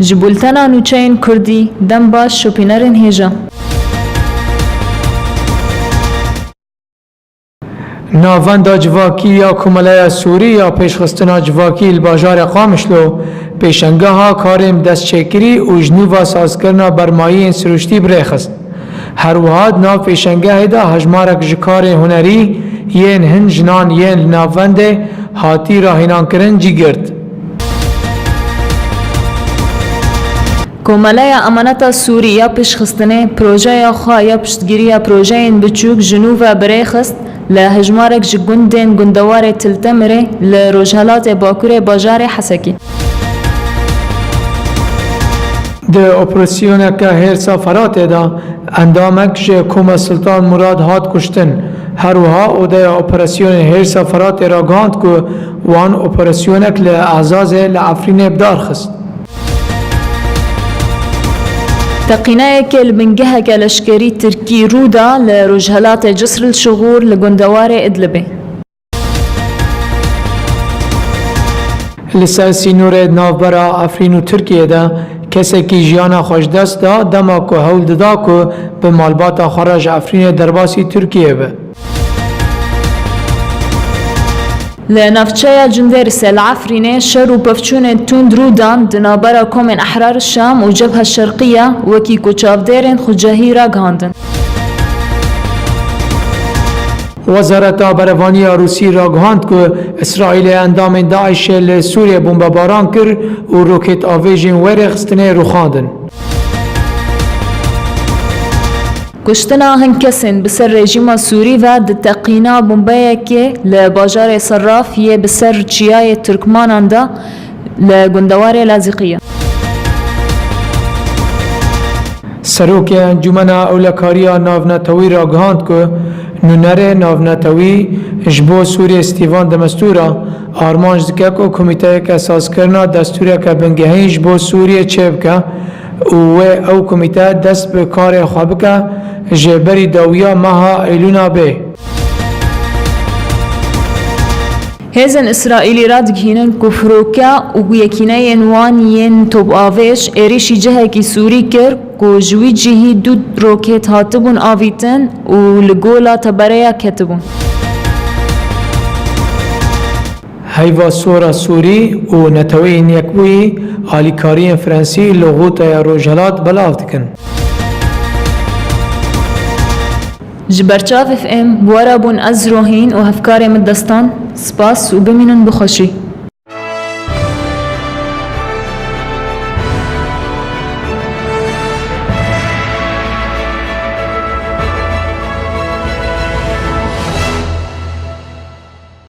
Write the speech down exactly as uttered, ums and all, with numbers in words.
Ji bultena nûçeyên kurdî, dem baş şopînerên hêja. Navenda civakî ya Komeleya Sûrî ya Pêşxistina Civakî li bajarê Qamişlo pêşengeha karên destçêkirî û ji nû ve sazkirina bermayiyên siruştî bi rê xist. Her wiha di nav pêşengehê de hejmarek ji karên hunerî yên hin jinan yên li navendê hatî rahînankirin cî girt. Komeleya Emaneta Sûrî ya Pêşxistinê projeya xwe ya piştgiriya projeyên biçûk ji nû ve bi rê xist, li hejmarek ji gundên gundewarê Til Temirê li rojhelatê bakurê bajarê Hesekî. Di operasyoneke hêrsa Feratê de endamek ji Koma Sultan Murad hat kuştin. Her wiha odeya operasyonên hêrsa Feratê ragihand ku wan operasyonek li Ezazê li Efrînê bi dar xist. Teqîneyeke li bingeheke leşkerî tirkî rû da li rojhelatê Cisr el Şixûr li gundewarê Idlibê. Li ser sînorê di navbera Efrîn û Tirkiyê de kesekî jiyana xwe ji dest da, dema ku hewl dida ku bi malbata xwe re ji Efrînê derbasî Tirkiyê be. Li navçeya Cundêrisê li Efrînê şer û pevçûnên tund rû dan di navbera komên Ehrar Şam û Cebhe Şerqiye, wekî ku çavdêrên xwecihî ragihandin. Wezareta Berevanî ya Rûsî ragihand ku Îsraîlê endamên DAIŞê li Sûriyê bombebaran kir û rokêt avêjên wê rêxistinê rûxandin. Kuştina hin kesên bi ser rejîma Sûrî ve di teqîna bombeyekê li bajarê Serraf yê bi ser çiyayê Tirkmanan de li gundewarê Lazîqiye. Serokê Encûmena Ewlekariya Navnetewî ragihand ku nûnerê navnetewî ji bo Sûriyê Stîvan de Mistura armanc dike ku komîteyeke sazkirina destûreke bingehîn ji bo Sûriyê çêbike û wê ew komîte dest bi karê xwe bike ji berî dawiya meha Eylûna bê. Hêzên Îsraîlî radigihînin ku firoke û yekîneyên wan yên topavêj êrîşî cihekî Sûrî kir ku ji wî cihî du rokêt hatibûn avîtin û li gola tebereya ketibûn. Heyva Sora Sûrî û Neteweyên Yekbûyî alîkariyên Frensî li Xûteya Rojhilat belav dikin. Ji Berçav F M bi we re bûn ez Rohîn û hevkarê min Destan. Spas û bimînin bi xweşî.